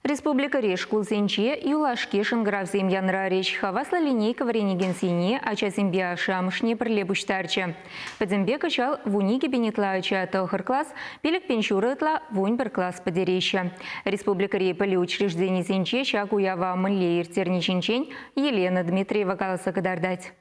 Республикӑри шкулсенче юлашки шӑнкӑравсем янрарӗҫ. Хаваслӑ линейка вӗренекенсене ачасемпе ашшӗ-амӑшне пӗрле пуҫтарчӗ. Пӗтӗмпе кӑҫал 12 000 ытла ача тӑхӑр класс, 5,5 ытла 11 класс пӗтереҫҫӗ. Республикӑри пӗлӳ учрежденисенче ҫак уява мӗнле ирттерни ҫинчен Елена Дмитриева каласа кӑтартать.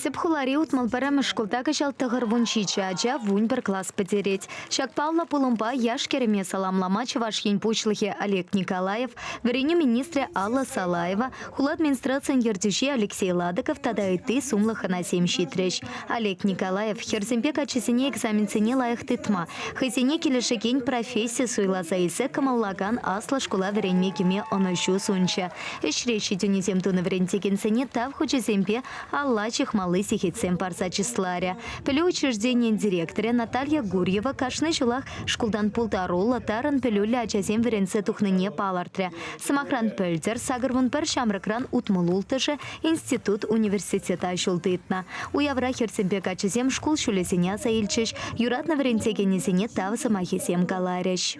Тӗп хулари 61-мӗш шкулта кӑҫал 97 ача 11 класс пӗтерет. Ҫак паллӑ пулӑмпа яш-кӗрӗме саламлама Чӑваш Ен Пуҫлӑхӗ Олег Николаев, вӗренӳ министрӗ Алла Салаева, хула администрацийӗн ертӳҫи Алексей Ладыков тата ытти сумлӑ хӑнасем ҫитрӗҫ. Олег Николаев хӗрсемпе каччӑсене экзаменсене лайӑх тытма, хӑйсене килӗшекен професси суйласа илсе кӑмӑллакан аслӑ шкула вӗренме кӗме ӑнӑҫу сунчӗ. Ӗҫре ҫитӗнӳсем тунӑ вӗрентекенсене тав хучӗсемпе алла ҫыхмалли сехетсем парса чысларӗ. Пӗлӳ учрежденийӗн директорӗ Наталья Гурьева кашни ҫулах шкултан пултаруллӑ, тарӑн пӗлӳллӗ ачасем вӗренсе тухнине палӑртрӗ. Сӑмахран, пӗлтӗр 81 ҫамрӑкран 66-шӗ институт-университета ҫул тытнӑ. Уявра хӗрсемпе каччӑсем шкул ҫулӗсене аса илчӗҫ, юратнӑ вӗрентекенӗсене тав сӑмахӗсем каларӗҫ.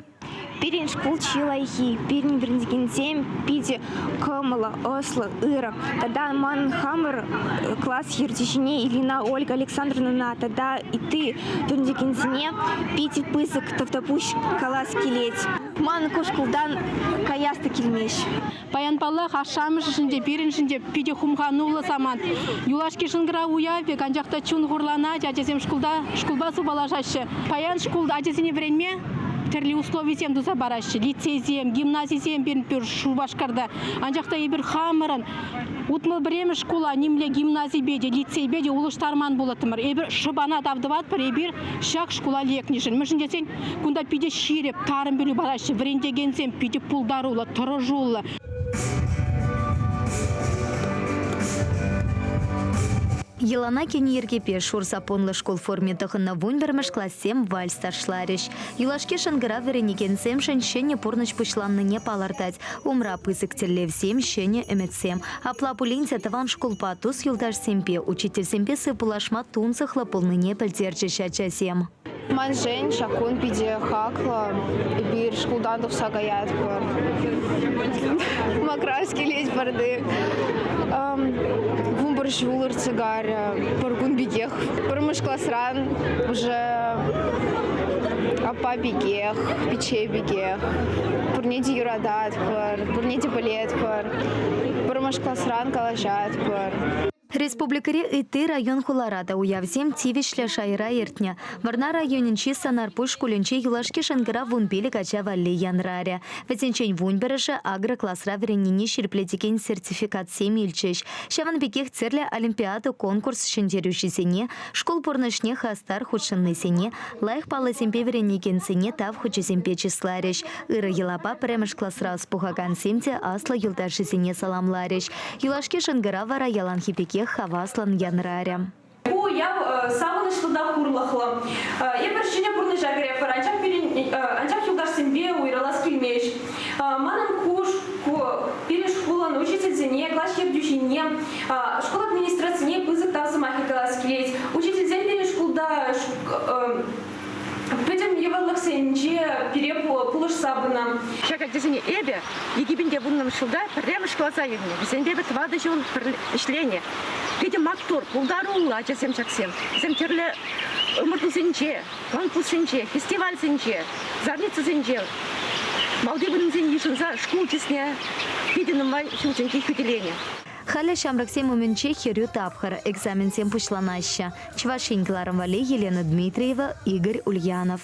Пирӗн шкул чи лайӑххи, пирӗн вӗрентекенсем питӗ кӑмӑллӑ, ӑслӑ, ырӑ. Тата ман хамӑр класс ертӳҫине Ильина Ольга Александровнӑна тата ытти вӗрентекенсене питӗ пысӑк тавтапуҫ калас килет. Ман ку шкултан каяс та килмест. Паян, паллах, ашшӗ-амӑшӗшӗн те, пирӗншӗн те питӗ хумхануллӑ самант. Юлашки шӑнкӑрав уяв пек, анчах та чун хурланать, ачасем шкулта шкулпа сывпалашаҫҫӗ. Паян шкул ачасене вӗренме тӗрлӗ условисем туса параҫҫӗ. Лицейсем, гимназисем пирӗн пур Шупашкарта. Анчах та эпир хамӑрӑн 61-мӗш шкула нимле гимназипе те, лицейпе те улӑштарман пулӑттӑмӑр. Эпир шӑпана тав тӑватпӑр, эпир ҫак шкула лекнӗшӗн. Мӗншӗн тесен кунта питӗ ҫирӗп, тарӑн пӗлӳ параҫҫӗ. Вӗрентекенсем питӗ пултаруллӑ, тӑрӑшуллӑ. Йӑлана кӗнӗ йӗркепе шур саппунлӑ шкул форми тӑхӑннӑ 11-мӗш классем вальс ташларӗҫ. Юлашки шӑнкӑрав вӗренекенсемшӗн ҫӗнӗ пурнӑҫ пуҫланнине палӑртать. Умра пысӑк тӗллевсем, ҫӗнӗ ӗмӗтсем. Апла пулин те тӑван шкулпа, тус-юлташсемпе, учительсемпе сывпуллашма тунсӑхлӑ пулнине пӗлтерчӗҫ ачасем. Маншӑн ҫак кун питӗ хаклӑ. Эпир шкултан тухса каятпӑр. Макрас килет пӗртик. 11 ҫул иртсе карӗ. Пӗр кун пекех. Пӗрмӗш класран уже аппа пекех, пичче пекех. Пурне те юрататпӑр, пурне те пӗлетпӗр. Пӗрмӗш класран калаҫатпӑр. Республикӑри ытти район-хулара та уявсем тивӗҫлӗ шайра иртнӗ. Вӑрнар районӗнчи Санарпуҫ шкулӗнче юлашки шӑнкӑрав 15 ача валли янрарӗ. Вӗсенчен 11-шӗ агрокласра вӗреннине ҫирӗплетекен сертификатсем илчӗҫ. Ҫавӑн пекех тӗрлӗ олимпиада-конкурс ҫӗнтерӳҫисене, шкул пурнӑҫне хастар хутшӑннисене, лайӑх паллӑсемпе вӗренекенсене тав хучӗсемпе чысларӗҫ. Ырӑ йӑлапа пӗрремӗш класра ӑс пухакансем те аслӑ юлташӗсене саламларӗҫ. Юлашки шӑнкӑрав вара яланхи пекех хаваслӑн янрарӗ. Ку уяв савӑнӑҫлӑ та хурлӑхлӑ. Эпир ҫӗнӗ пурнӑҫа кӗретпӗр, анчах пирӗн анчах юлташсемпе уйрӑлас килмест. Манӑн ку пирӗн шкулӑн учительсене, класс ертӳҫине, шкул администрацине пысӑк тав сӑмахӗ калас килет. Учительсем пирӗн шкулта пӗтӗм йывӑрлӑхсенче пире пулӑшса пынӑ. Ҫак ачасене эпӗ 2010 ҫулта пӗрремӗш класа илнӗ. Вӗсемпе эпӗ тӑватӑ ҫул ӗҫленӗ. Питӗ маттур, пултаруллӑ ачасем ҫаксем. Вӗсем тӗрлӗ ӑмӑртусенче, конкурссенче, фестивальсенче, зарницӑсенче малти вырӑнсене йышӑнса шкул чысне питӗ нумай ҫулсенче хӳтӗленӗ. Халӗ ҫамрӑксем умӗнче хӗрӳ тапхӑр, экзаменсем пуҫланаҫҫӗ. Чӑваш Ен кӑларӑм валли Елена Дмитриева, Игорь Ульянов.